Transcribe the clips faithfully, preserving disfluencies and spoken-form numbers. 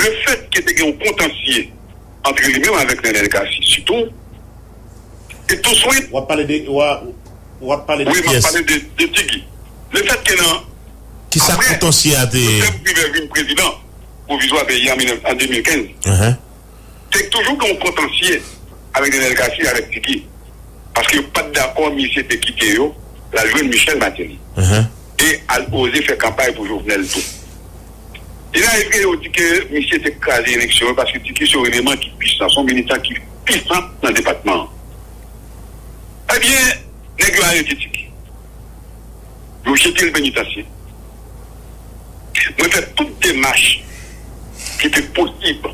Lefètke te gen yon kontansye ant li menm avèk Nenel Cassy, sitou, e touswit, W ap pale de, w a, w ap pale de wi, m ap kiyès? Pale de, de Tiggy. Lefètke nan, Kisa apre, kontansye a te? Joseph Privert vin prezidan pwovizwa peyi a an de mil kenz, Ahan. Te toujou gen yon kontansye avèk Nenel Cassy, avèk Tiggy. Paske yo pa t dakò misye te kite yo, l al jwenn Michel Martelly. Ahan. E al oze fè kanpay pou Jovenel tou. Li rive, yo di ke misye te kraze eleksyon yo paske Tiggy se yon eleman ki pwisan, se yon militan ki pwisan nan depatman an. Ebyen, nèg yo arete Tiggy. Yo jete l penitansye. Mwen fè tout demach ki te posib,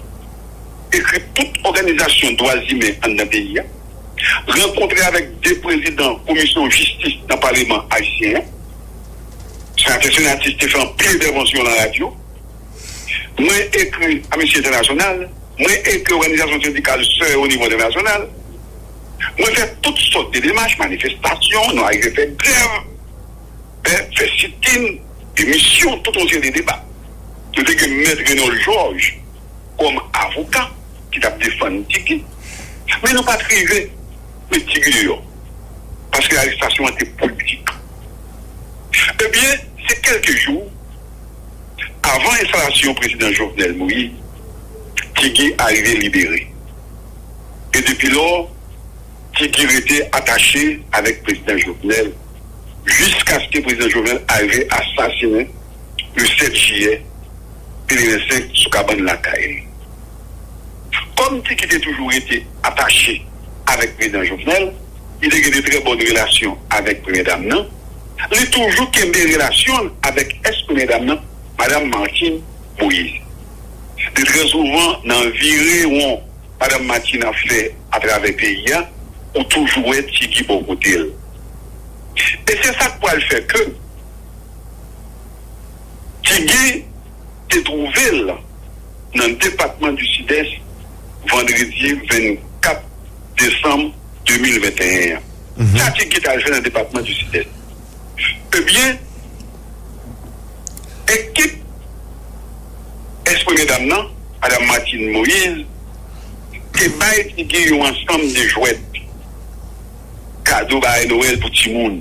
ekri tout òganizasyon dwa imen anndan peyi a, rankontre avèk de prezidan komisyon jistis nan paleman ayisyen an. Senatè Senatus te fè anpil entèvansyon nan radyo. Mwen ekri Amnisti Entènasyonal, mwen ekri òganizasyon sendikal sè o nivo entènasyonal. Mwen fè tout sòt de demach, manifestasyon, nou arive fè grèv, fè, fè sitin, emisyon, tout yon seri de deba. Nou te gen Mèt Renold Georges kòm avoka ki t ap defann Tiggy. Men nou pa t rive met Tiggy deyò, paske arestasyon an te politik. Ebyen, se kèlke jou avan enstalasyon prezidan Jovenel Moïse, Tiggy arive libere. E depi lò, Tiggy rete atache avèk prezidan Jovenel, jiskaske prezidan Jovenel arive asasinen le sèt jiyè de mil vennsenk sou kabann lakay li. Kòm Tiggy te toujou rete atache avèk prezidan Jovenel, li te gen de trè bòn relasyon avèk premyè dam nan, li toujou kenbe relasyon l avèk eks premyè dam nan, madanm Martine Moïse. De trè souvan, nan vire won madanm Martine ap fè atravè peyi a, ou toujou wè Tiggy bò kote l. E se sa k pral fè ke Tiggy te twouve l nan depatman di Sidès vandredi vennkat desanm de mil venteyen an. Mhm. Sa Tiggy t al fè nan depatman di Sidès? Ebyen, ekip eks premye dam nan, madanm Martine Moïse, te bay Tiggy yon ansanm de jwèt, kado bagay Nwèl pou timoun.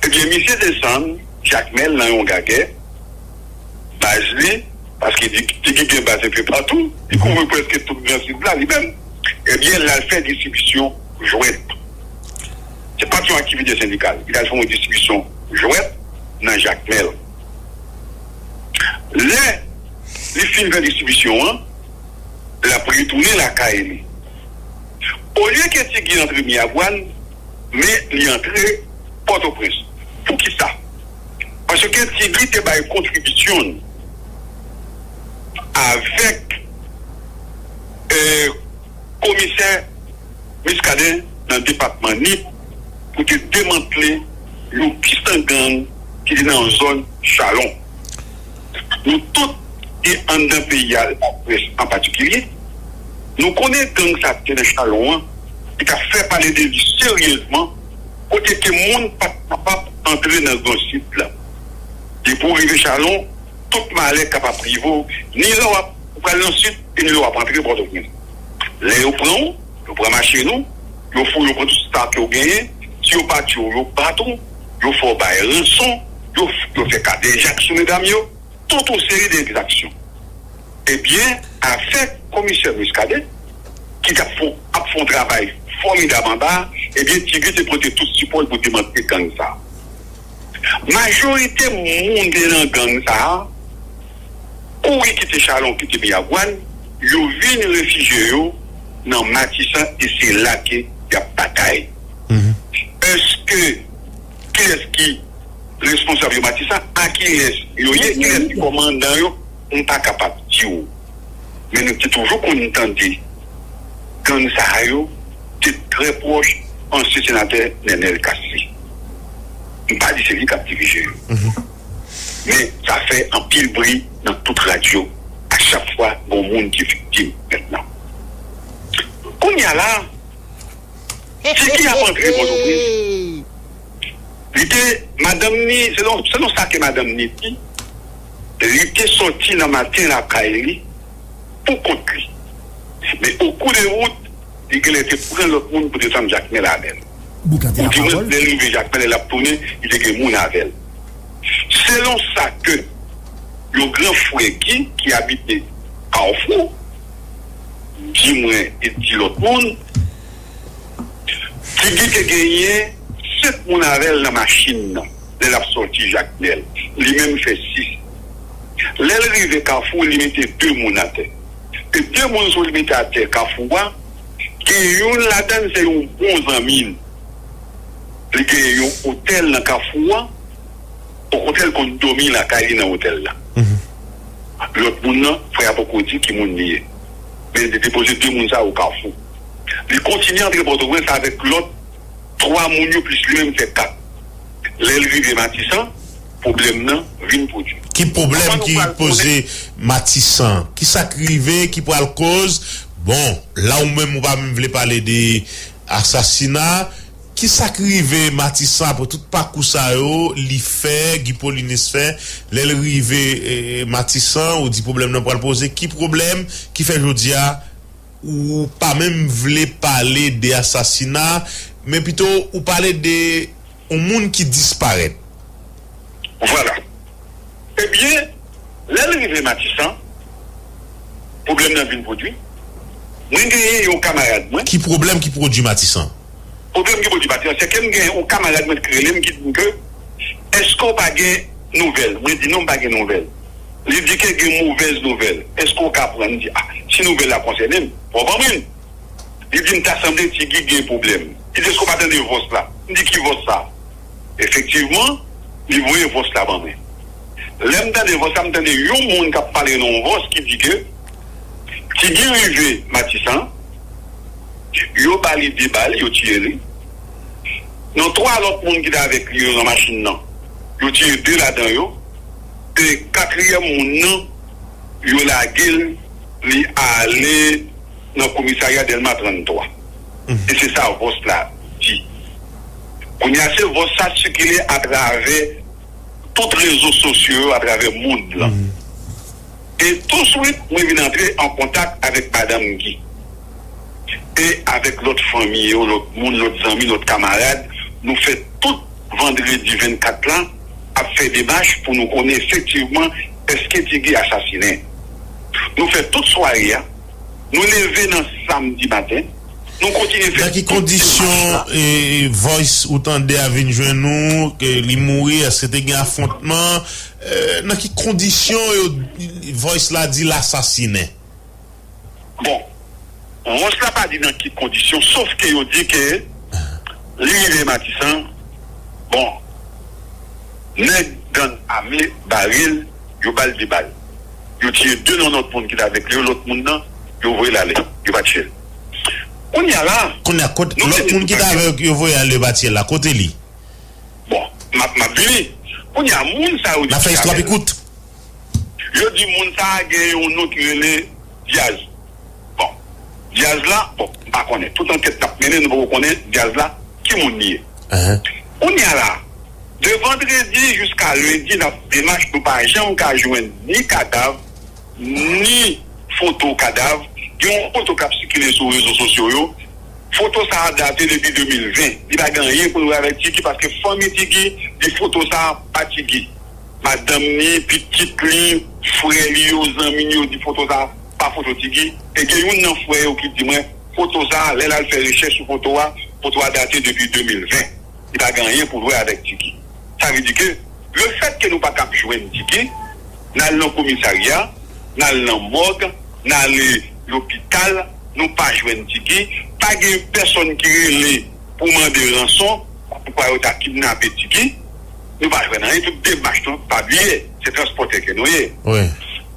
Ebyen, misye desann Jakmèl nan yon gagè, baz li, paske Tiggy gen baz enpe patou, li kouvri prèske tout Gran Sid la, li menm. Ebyen, l al fè distribisyon jwèt. Se pa t yon aktivite sendikal. Li t al fè yon distribisyon jwèt nan Jakmèl. Lè li fin fè distribisyon an, l ap retounen lakay li. Olye ke Tiggy antre Miragwàn, men li antre Pòtoprens. Poukisa? Paske Tiggy te bay kontribisyon l avèk, eh, komisè Muscadin nan depatman Nip pou te demantle yon pwisan gang ki te nan yon zòn Chalon. Nou tout ki anndan peyi a, laprès an patikilye, nou konnen gang sa ki te nan Chalon an, ki t ap fè pale de li seryezman, kote ke moun pa t kapab antre nan Gran Sid la. Depi w rive Chalon, tout malè kapab rive w, ni lè w ap, ou pral nan Sid, e ni lè w ap antre Pòtoprens. Lè yo pran w, yo pran machin ou, yo fouye, yo pran tout sa ke w genyen, si yo pa tiye w, yo bat ou, yo fè w bay ranson, yo, yo fè kadejak sou medam yo, tout yon seri de egzaksyon. Ebyen, avèk komisè Muscadin, ki t ap fè, ap fè yon travay fòmidab anba a, ebyen, Tiggy te pote tout sipò l pou demantle gang sa a. Majorite moun ki te nan gang sa a kouri kite Chalon, kite Miragwàn, yo vin refijye yo nan Matisan e se la ke y ap batay. Mhm. Èske, kilès ki responsab yo Matisan? A kilès yo ye? Kilès ki kòmandan yo? M pa kapab di w. Men nou te toujou konn tande gang sa a yo te trè pwòch ansyen senatè Nenel Cassy. M pa di se li k ap dirije yo. Mhm. Men sa fè anpil bri nan tout radyo a chak fwa gon moun ki viktim mentnan. Kounye a la, Tiggy ap antre Pòtoprens. Li te, madanm ni, selon, selon sa ke madanm ni di, li te sòti nan maten lakay li, pou kont li. Men o kou de wout, li genlè te pran lòt moun pou desann Jakmèl avè l. Ou di mwen, lè l rive Jakmèl, lè l ap tounen, li te gen moun avè l. Selon sa ke yon gran frè Guy ki abite Kafou di mwen e di lòt moun, Ti Guy te genyen senk moun avè l nan machin nan lè l ap sòti Jakmèl. Li menm fè sis. Lè l rive Kafou, li mete de moun atè. E de moun sa yo li mete atè Kafou a, gen youn ladan l se yon bon zanmi l. Li gen yon otèl nan Kafou a, okontrè, l konn dòmi lakay li nan otèl la. Lòt moun nan, frè a poko di ki moun li ye. Men li te depoze de moun sa yo Kafou. Li kontinye antre Pòtoprens avèk lòt twa moun yo, plis li menm fè kat. Lè l rive Matisan, pwoblèm nan vin pwodui. Ki pwoblèm ki poze Matisan? Ki sa k rive, ki pral koz? Bon, la ou menm ou pa menm vle pale de asasina. Ki sa k rive Matisan apre tout pakou sa yo, li fè, Guy Paulinis fè, lè l rive, eh, Matisan, ou di pwoblèm nan pral poze. Ki pwoblèm ki fè jodi a ou pa menm vle pale de asasina, men pito ou pale de yon moun ki disparèt? Vwala. Ebyen, lè l rive Matisan, pwoblèm nan vin pwodui. Mwen genyen yon kamarad mwen. Ki pwoblèm ki pwodui Matisan? Pwoblèm ki pwodui Matisan, se ke m gen yon kamarad mwen ki rele m, ki di m ke, èske w pa gen nouvèl? Mwen di non, m pa gen nouvèl. Li di ke gen movèz nouvèl. Èske w ka pran? M di, a, si nouvèl la konsène m, w ap ban mwen. Li di m ta sanble Ti Guy gen pwoblèm. Li di, èske w pa tande vòs la? M di, ki vòs sa? Efektivman, li voye vòs la ban mwen. Lè m tande vòs la, m tande yon moun k ap pale nan yon vòs ki di ke Ti Guy rive Matisan, yo ba li de bal, yo tiye li. Nan twa lòt moun ki t avèk li yo nan machin nan, yo tiye de ladan yo. E katriyèm moun nan, yo lage l, li ale nan komisarya Dèlma tranntwa. E se sa vòs la di. Kounye a, se vòs sa sikile atravè tout rezo sosyo yo, atravè mond lan. E touswit, mwen vin antre an kontak avèk madanm Guy. E avèk lòt fanmi yo, lòt moun, lòt zanmi, lòt kamarad, nou fè tout vandredi vennkat la, ap fè demach pou nou konnen efektivman èske Ti Guy asasinen. Nou fè tout sware a, nou leve nan samdi maten, nou kontinye fè tout demach la. Nan ki kondisyon, e, voice ou tande a vin jwenn nou, ke li mouri, èske te gen afwontman? E, nan ki kondisyon yo, voice la di l asasinen? Bon, voice la pa di nan ki kondisyon, sof ke yo di ke li rive Matisan, bon, nèg gang ame bare l, yo ba l de bal. Yo tiye de nan lòt moun ki t avèk li yo, lòt moun nan, yo voye l ale, yo pa tiye l. Kounye a la, kounye a, kote, lòt moun ki t avèk yo voye ale, yo pa tiye l la, kote li? Bon, m ap, m ap vini. Kounye a, moun sa yo di... N ap fè istwa pi kout. Yo di moun sa a gen yon non ki rele Dyaz. Bon, Dyaz la, bon, m pa konnen. Tout ankèt n ap mennen, nou poko konnen Dyaz la, ki moun li ye. Kounye a la, de vandredi jiska lendi, n ap demach, nou pa janm ka jwenn ni kadav, ni foto kadav. Gen yon foto k ap sikile sou rezo sosyo yo. Foto sa a date depi de mil ven. Li pa gen anyen pou l wè avèk Ti Guy, paske fanmi Ti Guy di foto sa a pa Ti Guy. Madanm li, pitit li, frè li yo, zanmi li yo di foto sa a pa foto Ti Guy. E gen youn nan frè yo ki di mwen, foto sa a, lè l al fè rechèch sou foto a, foto a date depi de mil ven. Li pa gen anyen pou l wè avèk Ti Guy. Sa vle di ke lefètke nou pa t ap jwenn Ti Guy, n al nan komisarya, n al nan mòg, n ale lopital, nou pa jwenn Ti Guy, pa gen pèsonn ki rele pou mande ranson, poukwa yo ta kidnape Ti Guy, nou pa jwenn anyen, tout demach nou, pa bliye, se transpòtè ke nou ye. Wi.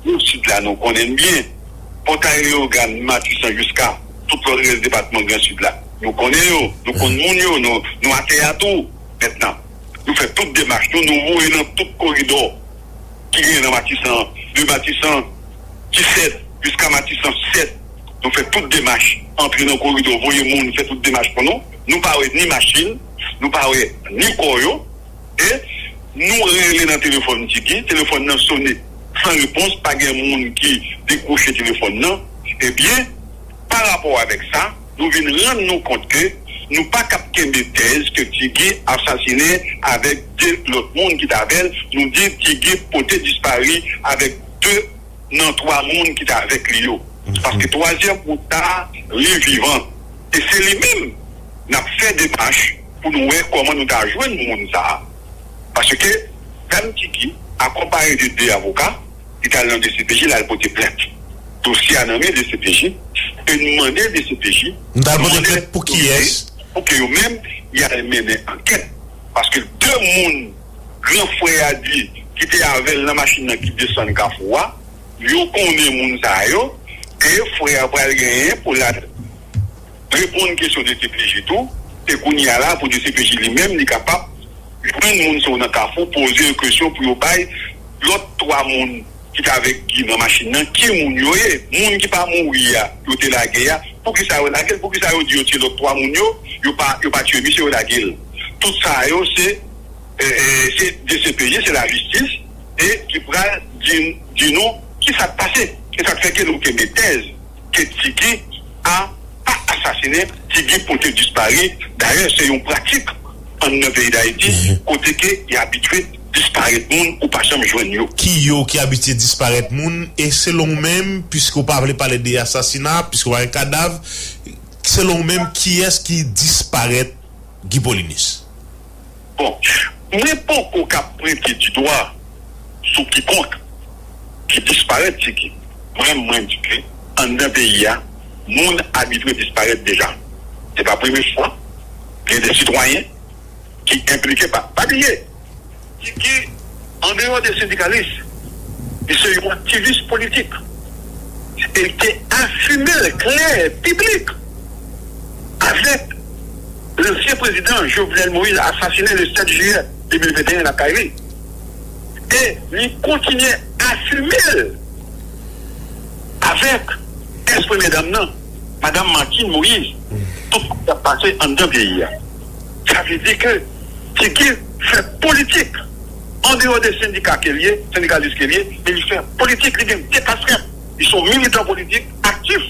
Nou Sid la, nou konnen n byen. Pòtay Leyogàn, Matisan, jiska tout lòt rès depatman Gran Sid la. Nou konnen yo, nou konn moun yo, nou, nou atè a tou. Mentnan, nou fè tout demach nou, nou voye nan tout koridò ki genyen nan Matisan, de Matisan disèt jiska Matisan sèt. Nou fè tout demach, antre nan koridò, voye moun, fè tout demach pou nou. Nou pa wè ni machin, nou pa wè ni kò yo. E nou rele nan telefòn Ti Guy, telefòn nan sone. san repons, pa gen moun ki dekwoche telefòn nan, ebyen, pa rapò avèk sa, nou vin rann nou kont ke nou pa kab kenbe tèz ke Tigi asasinen avèk de lòt moun ki t avè l, nou di Tigi pote dispari avèk de nan twa moun ki t avèk li yo. Paske twazyèm moun sa a, li vivan. E se li menm n ap fè demach pou nou wè kòman nou ta jwenn moun sa a. Paske dam Tigi, akonpaye de de avoka, li t al nan D C P J, l al pote plent. Dosye a nan men D C P J, e n mande D C P J, n ta al pote plent pou kiyès? Pou ke yo menm, y al mennen ankèt. Paske de moun gran frè a di ki te avè l nan machin nan ki desann Kafou a, yo konnen moun sa yo, e frè a pral genyen pou l al reponn kesyon D C P J tou, e kounye a la pou D C P J li menm li kapab jwenn moun sa yo nan Kafou, poze yo kesyon pou yo bay lòt twa moun ki t avèk Guy nan machin nan, ki moun yo ye, moun ki pa mouri a, yo te lage a, poukisa yo lage l, poukisa yo di yo tiye lòt twa moun yo, yo pa, yo pa tiye misye, yo lage l. Tout sa yo se, e, e, se D C P J, se lajistis, e ki pral di, di nou kisa k pase, e sa k fè ke nou kenbe tèz ke Tigi a pa asasinen, Tigi pote dispari. Dayè, se yon pratik anndan peyi Dayiti, kote ke y abitye disparèt moun ou pa janm jwenn yo. Ki yo ki abitye disparèt moun? E selon w menm, piske w pa vle pale de asasina, piske w pa gen kadav, selon w menm, kiyès ki disparèt Guy Polynice? Bon, mwen poko ka pwente di dwa sou kikonk ki disparèt Tigi. Mwen, mwen di ke anndan peyi a, moun abitye disparèt deja. Se pa premye fwa. Gen de sitwayen ki enplike pa, pa bliye, Tigi, andeyò de sendikalis, li se yon aktivis politik. E li te afime l klè, piblik, avèk lansyen prezidan Jovenel Moïse asasinen le sèt jiyè de mil venteyen lakay li. E li kontinye afime l avèk eks premye dam nan, madanm Martine Moïse, tout sa k ap pase anndan peyi a. Sa vle di ke Tigi fè politik andeyò de sendika ke l ye, sendikalis ke l ye, men li fè politik, li gen de kaskèt. Li se yon militan politik aktif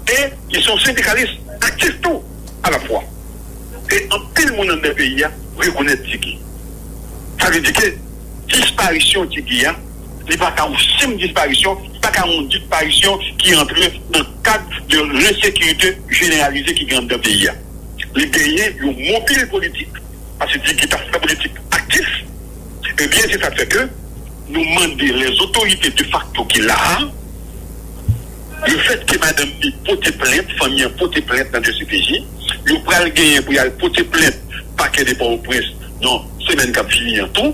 e li se yon sendikalis aktif tou alafwa. E anpil moun anndan peyi a rekonèt Tigi. Sa vle di ke disparisyon Tigi a, li pa ka yon senp disparisyon, li pa ka yon disparisyon ki antre nan kad de lensekirite jeneralize ki gen anndan peyi a. Li genyen yon mobil politik, paske Tigi t ap fè politik aktif. Ebyen, se sa k fè ke nou mande lèzotorite defakto ki la a, lefètke madanm li pote plent, fanmi an pote plent nan D C P J, yo pral genyen pou y al pote plent pakè de Pòtoprens nan semèn k ap vini an tou,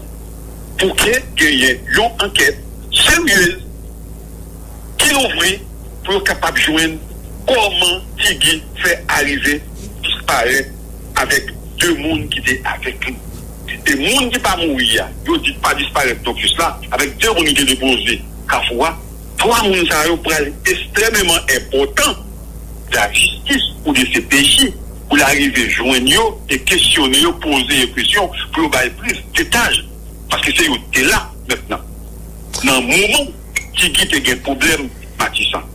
pou ke genyen yon ankèt seryez ki louvri pou yo kapab jwenn kòman Tigi fè arive disparèt avèk de moun ki te avèk li. E moun ki pa mouri a, yo di pa disparèt non plis la, avèk de moun ki te depoze Kafou a, twa moun sa yo pral ekstrèmeman enpòtan lajistis ou D C P J pou l arive jwenn yo e kesyone yo, poze yo kesyon pou yo bay plis detay. Paske se yo ki te la mentnan. Nan moman Tigi te gen pwoblèm Matisan.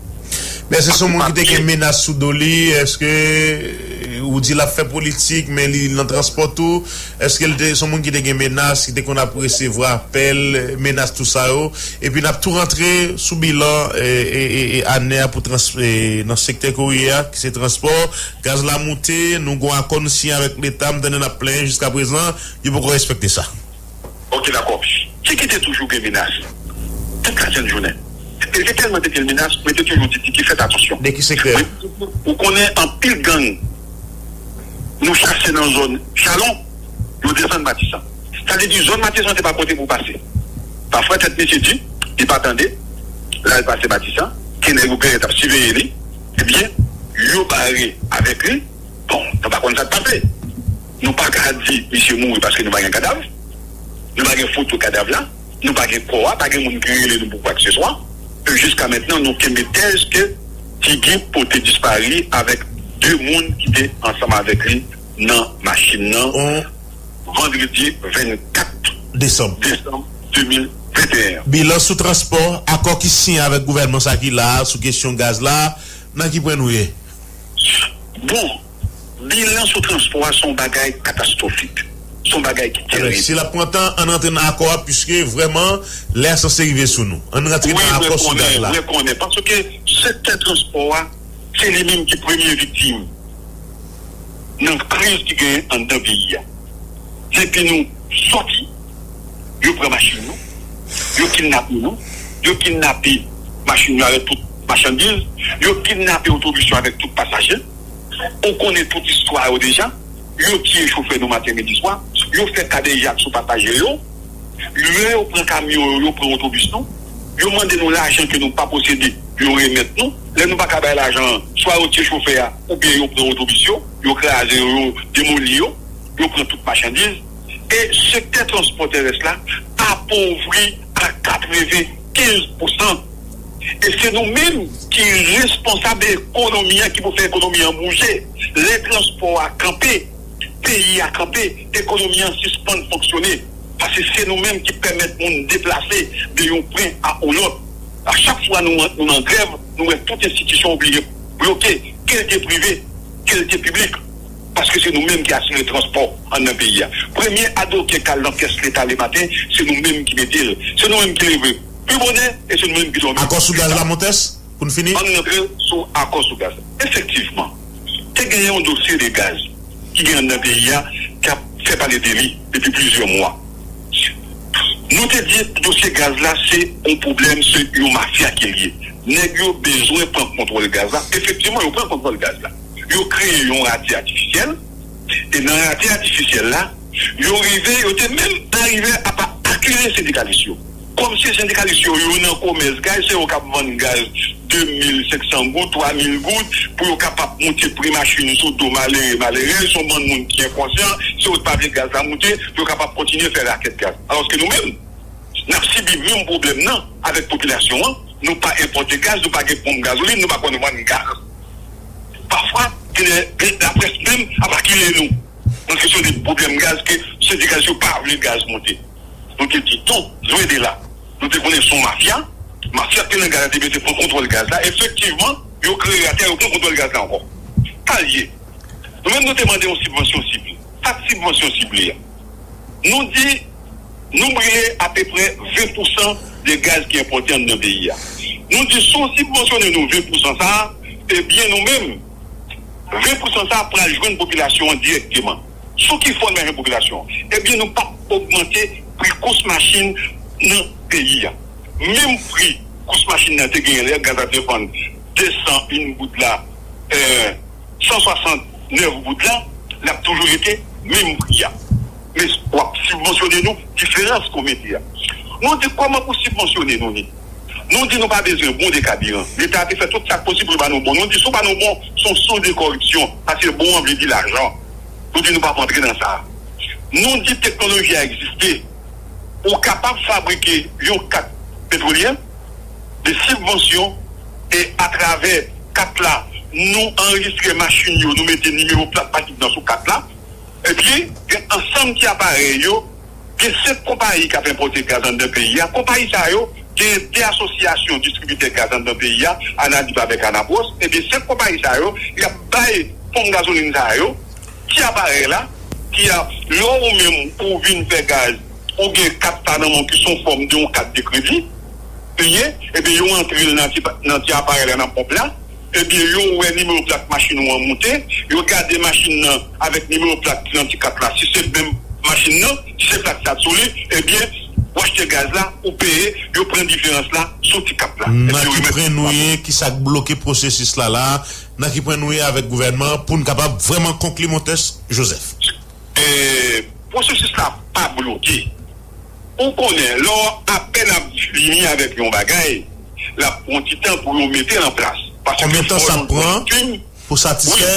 Men èske se yon moun ki te gen menas sou do li? Èske, euh, ou di l ap fè politik, men li nan transpò tou? Èske l te, se yon moun ki te gen menas, ki te konn ap resevwa apèl, menas, tout sa yo? Epi n ap tou rantre sou bilan, e, e, e, e, ane a pou trans-, e, nan sektè kourye a, ki se transpò. Gaz la moute, nou gon akò nou siyen avèk Leta, m tande n ap plenyen jiska prezan, yo poko respekte sa. Ok, dakò. Tigi te toujou gen menas. Tout la sent jounen. E li te tèlman te gen menas, mwen te toujou di Tigi fèt atansyon. De ki sektè? Ou konnen anpil gang nou chase nan zòn Chalon, yo desann Matisan. Sa vle di zòn Matisan te pa kote pou pase. Pafwa tèt misye di, li pa tande, l al pase Matisan, gen nèg yo genyen t ap siveye li, ebyen, yo bare avèk li. Bon, nou pa konn sa k pase. Nou pa ka di misye mouri paske nou pa gen kadav. Nou pa gen foto kadav la. Nou pa gen kò a, pa gen moun ki rele nou pou kwakseswa. E jiska mentnan, nou kenbe tèz ke Tigi pote dispari avèk de moun ki te ansanm avèk li nan machin nan, vandredi vennkat desanm de mil venteyen an. Bilan sou transpò, akò ki siyen avèk gouvènman sa ki la a sou kesyon gaz la, nan ki pwen nou ye? Bon, bilan sou transpò a se yon bagay katastwofik. Se yon bagay ki terib. Si l ap pran tan, ann rantre nan akò a, piske vrèman, lè a sanse rive sou nou. Ann rantre nan akò sou gaz la. Wi, mwen konnen, mwen konnen. Paske sektè transpò a, se li menm ki premye viktim nan kriz ki genyen anndan peyi a. Depi nou sòti, yo pran machin nou, yo kidnape nou, yo kidnape machin yo avèk tout machandiz, yo kidnape otobis yo avèk tout pasaje. Ou konnen tout istwa yo deja. Yo tiye chofè nou maten, midi, swa. Yo fè kadejak sou pasaje yo. Lè yo pran kamyon yo, yo pran otobis nou. Yo mande nou lajan ke nou pa posede, yo remèt nou. Lè nou pa ka bay lajan an, swa yo tiye chofè a, oubyen yo pran otobis yo, yo kraze yo, yo demoli yo, yo pran tout machandiz. E sektè transpò terès la apovri a katrevenkenz pousan. E se nou menm ki responsab ekonomi an, ki pou fè ekonomi an bouje. Lè transpò a kanpe, peyi a kanpe, ekonomi an sispann fonksyone. Paske se nou menm ki pèmèt moun deplase de yon pwen a yon lòt. A chak fwa nou, nou nan grèv, nou wè tout enstitisyon oblije bloke, ke l te prive, ke l te piblik. Paske se nou menm ki asire transpò anndan peyi a. Premye adoken k al nan kès Leta lematen, se nou menm ki mete l. Se nou menm ki leve pi bonè e se nou menm ki dòmi pi ta. Akò sou gaz la, Montès, pou n fini? Ann rantre sou akò sou gaz la. Efektivman, te genyen yon dosye de gaz ki gen anndan peyi a, k ap fè pale de li depi plizyè mwa. Nou te di dosye gaz la se yon pwoblèm, se yon mafya ke l ye. Nèg yo bezwen pran kontwòl gaz la. Efektivman, yo pran kontwòl gaz la. Yo kreye yon rate atifisyèl. E nan rate atifisyèl la, yo rive, yo te menm arive a pa akize sendikalis yo. Kòmsi sendikalis yo, yo nan komès gaz, se yo k ap vann gaz de mil senk san goud, twa mil goud, pou yo kapab moute pri machin sou do malere, malerèz, se yon bann moun ki enkonsyan, se yo k pa vle gaz la moute, pou yo kapab kontinye fè rakèt gaz. Alòske nou menm, n ap sibi menm pwoblèm nan avèk popilasyon an, nou pa enpòte gaz, nou pa gen ponp gazolin, nou pa konn vann gaz. Pafwa, gen de, gen laprès menm ap akize nou nan kesyon de pwoblèm gaz ke sendikalis yo pa vle gaz monte. Nou te di, non, lwen de la. Nou te konnen se yon mafya. Mafya ki te nan gaz la te mete pran kontwòl gaz la. Efektivman, yo kreye atè, yo pran kontwòl gaz la ankò. Sa l ye. Nou menm, nou te mande yon sibvansyon sible. Sa k sibvansyon sible a? Nou di, nou brile apeprè ven pousan de gaz ki enpòte anndan peyi a. Nou di, si w sibvansyone nou ven pousan sa a, ebyen, nou menm, ven pousan sa a pral jwenn popilasyon an dirèkteman. Sou ki fò n pral jwenn popilasyon an? Ebyen, nou p ap ogmante pri kous machin nan peyi a. Menm pri kous machin nan te genyen lè gaz la te vann de san yon goud la, euh, san swasantnèf goud la, l ap toujou rete menm pri a. Men w ap sibvansyone nou diferans ke w mete a. Nou di kòman pou sibvansyone nou ni? Nou di nou pa bezwen bon de kabiran. Leta te fè tout sa k posib pou l ba nou bon. Nou di si w ba nou bon, se yon sous de kòripsyon. Paske bon an vle di lajan. Nou di nou p ap antre nan sa. Nou di teknoloji a egziste. Ou kapab fabrike yon kat petwolyè de sibvansyon e atravè kat la, nou anrejistre machin yo, nou mete nimewo plak machin nan sou kat la. Epi, gen ansanm ti aparèy yo, gen senk konpayi k ap enpòte gaz anndan peyi a. Konpayi sa yo, gen de asosyasyon distribitè gaz anndan peyi a, Anadip avèk Anapwòs. Ebyen, senk konpayi sa yo, y ap bay ponp gazolin sa yo, ti aparèy la, ki a, lè ou menm ou vin fè gaz, ou gen kat sa nan men w ki se yon fòm de yon kat de kredi, li ye, ebyen, yo antre l nan ti, nan ti aparèy la, nan ponp la, ebyen, yo wè nimewo plak machin ou an moute, yo gade machin nan avèk nimewo plak ki nan ti kat la. Si se menm machin nan, si se plak sa sou li, ebyen, w achte gaz la, ou peye, yo pran diferans la sou ti kat la. Nan ki pwen nou ye, ki sa k bloke pwosesis la la, nan ki pwen nou ye avèk gouvènman an pou n kapab vrèman konkli, Montès Joseph? E, pwosesis la pa bloke. Ou konnen, lè w apèn ap vini avèk yon bagay, l ap pran ti tan pou yo mete l an plas. Paske konbyen tan sa ap pran pou satisfè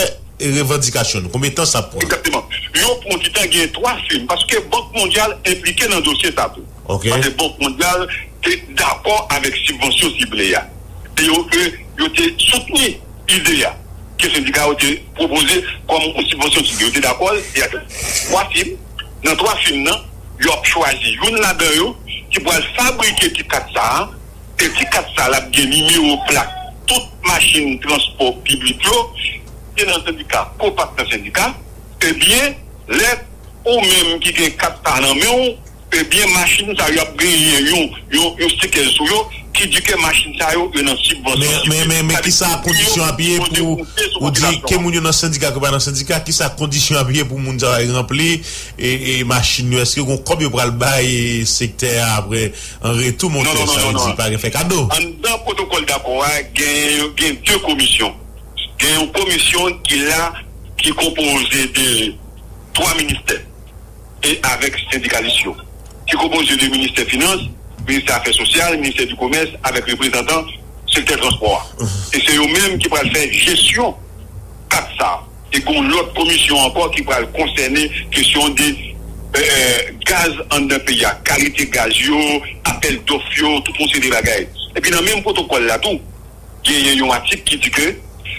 revandikasyon nou? Konbyen tan sa ap pran? Egzakteman. Yo pran ti tan, gen twa fim, paske Bank Mondyal enplike nan dosye sa tou. Ok. Paske Bank Mondyal te dakò avèk sibvansyon sible a. E yo, e, yo te soutni ide a ke sendika yo te pwopoze kòm yon sibvansyon sible. Yo te dakò, e ak twa fim. Nan twa fim nan, yo ap chwazi youn ladan yo ki pral fabrike ti kat sa a, e ti kat sa a l ap gen nimewo plak tout machin transpò piblik yo, ki nan sendika, k pa t nan sendika, ebyen, lè ou menm ki gen kat sa a nan men w, ebyen, machin sa yo ap genyen yon, yon, yon stikè sou yo ki di ke machin sa yo, yo nan sibvansyon. Men, men, men, men kisa kondisyon ap ye pou ou di ke moun yo nan sendika, ke pa nan sendika, kisa kondisyon ap ye pou moun sa yo ranpli e, e machin yo, èske gon kòb yo pral bay sektè a apre an retou, monchè, sa vle di pa gen fè kado. Anndan pwotokòl dakò a, gen, gen de komisyon. Gen yon komisyon ki la, ki konpoze de twa ministè e avèk sendikalis yo, ki konpoze de ministè finans, ministè afè sosyal, ministè di komès, avèk reprezantan sektè transpò a. E se yo menm ki pral fè jesyon kat sa a. E gon lòt komisyon ankò ki pral konsène kesyon de, euh, gaz anndan peyi a, kalite gaz yo, apèl dòf yo, tout yon seri de bagay. Epi nan menm pwotokòl la tou, genyen yon atik ki di ke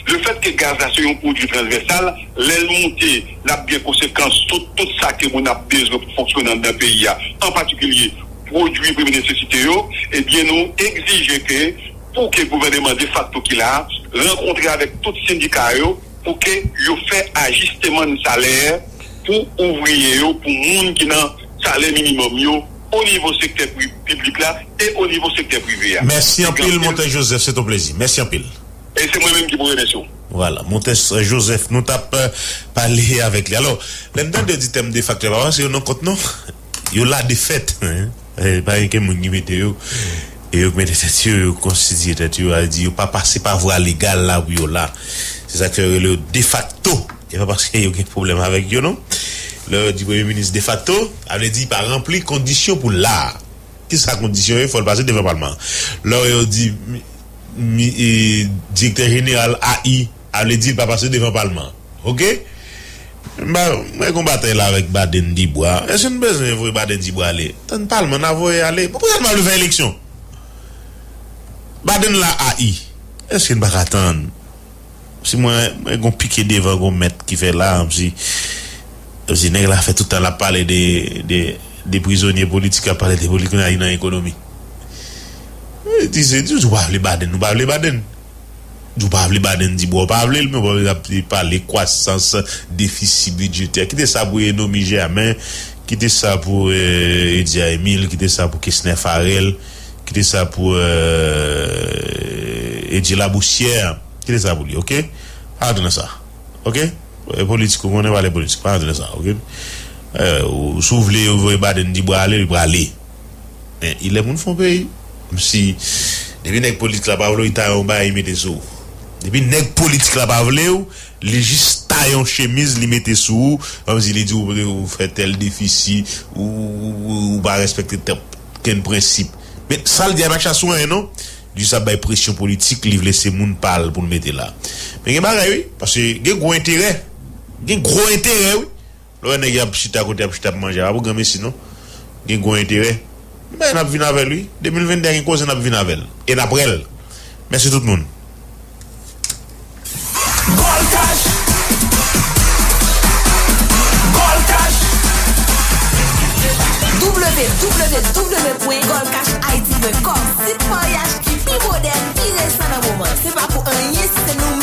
lefètke gaz la se yon pwodui transvèsal, lè l moute, l ap gen konsekans sou tout sa ke moun ap bezwen pou fonksyone anndan peyi a, an patikilye pwodui premye nesesite yo, ebyen, nou egzije ke pou ke gouvèneman defakto ki la a rankontre avèk tout sendika yo pou ke yo fè ajisteman salè pou ouvriye yo, pou moun ki nan salè minimòm yo, o nivo sektè pri-, piblik la e o nivo sektè prive a. Mèsi anpil, Montè Joseph, se ton plezi. Mèsi anpil. E se mwen menm ki pou remèsye w. Vwala, Montè Joseph, nou t ap, euh, pale avèk li. Alò, lè n tande yo di tèm defakto, pa paske yo nan kont non. Yo la de fèt, hein. E pa gen moun ki mete yo. E yo k mete tèt yo, yo konstitiye tèt yo, a di yo pa pase pa vwa legal la pou yo la. Se sa k fè yo rele yo defakto. E pa paske yo gen pwoblèm avèk yo, non. Lè yo di premye minis defakto, sa vle di pa ranpli kondisyon pou la. Kisa kondisyon yo? Fò l pase devan palman. Lè yo di mi, mi, e, direktè jeneral A I, sa vle di l pa pase devan palman. Oke? Mwen, mwen gon batay la avèk Baden Dibwa. Èske n bezwen voye Baden Dibwa ale? Tann palman n a voye ale. Bon, poukisa n pa vle fè eleksyon? Baden la A I. Èske n pa ka tann? Si mwen, mwen gon pike devan, gon mèt ki fè la, si, si nèg la fè tout tan l ap pale de, de, de prizonye politik, l ap pale de politik, kounye a li nan ekonomi. Di se, di ou pa vle Baden, nou pa vle Baden. Di ou pa vle Baden, di bon, ou pa vle l, men ou pa vle ap pale kwasans, defisi bidjetè. Kite sa pou Enomy Germain, kite sa pou, euh, Eddy Emile, kite sa pou Kesner Farel, kite sa pou, euh, Eddy Laboussière, kite sa pou li, oke? Pa antre nan sa, oke? E politik, ou konnen pale politik, pa antre nan sa, oke? Euh, ou, si w vle yo voye Baden Dibwa ale, li prale. Men, li lè pou n fè yon peyi. Si, depi nèg politik la pa vle w, li taye yon bagay, li mete sou ou. Depi nèg politik la pa vle w, li jis taye yon chemiz, li mete sou ou, kòmsi li di w, ou fè tèl defisi, ou, ou, ou, ou pa respekte tèl, kenn prensip. Men, sa l di a pa k chase anyen, non. Li jis ap bay presyon politik, li vle se moun pa l pou l mete la. Men gen bagay, wi, paske gen gwo enterè. Gen gwo enterè, wi. Lè w wè nèg y ap chita kote y ap chita ap manje a, pa pou granmesi non. Gen gwo enterè. Men n ap vin avè l wi. De mil venndè a gen koze n ap vin avè l. E n ap wè l. Mèsi tout moun. Goal Cash. Goal Cash. W W W pwen goal cash I D pwen com. Sit paryaj ki pi modèn, pi resan nan moman. Se pa pou anyen si se nou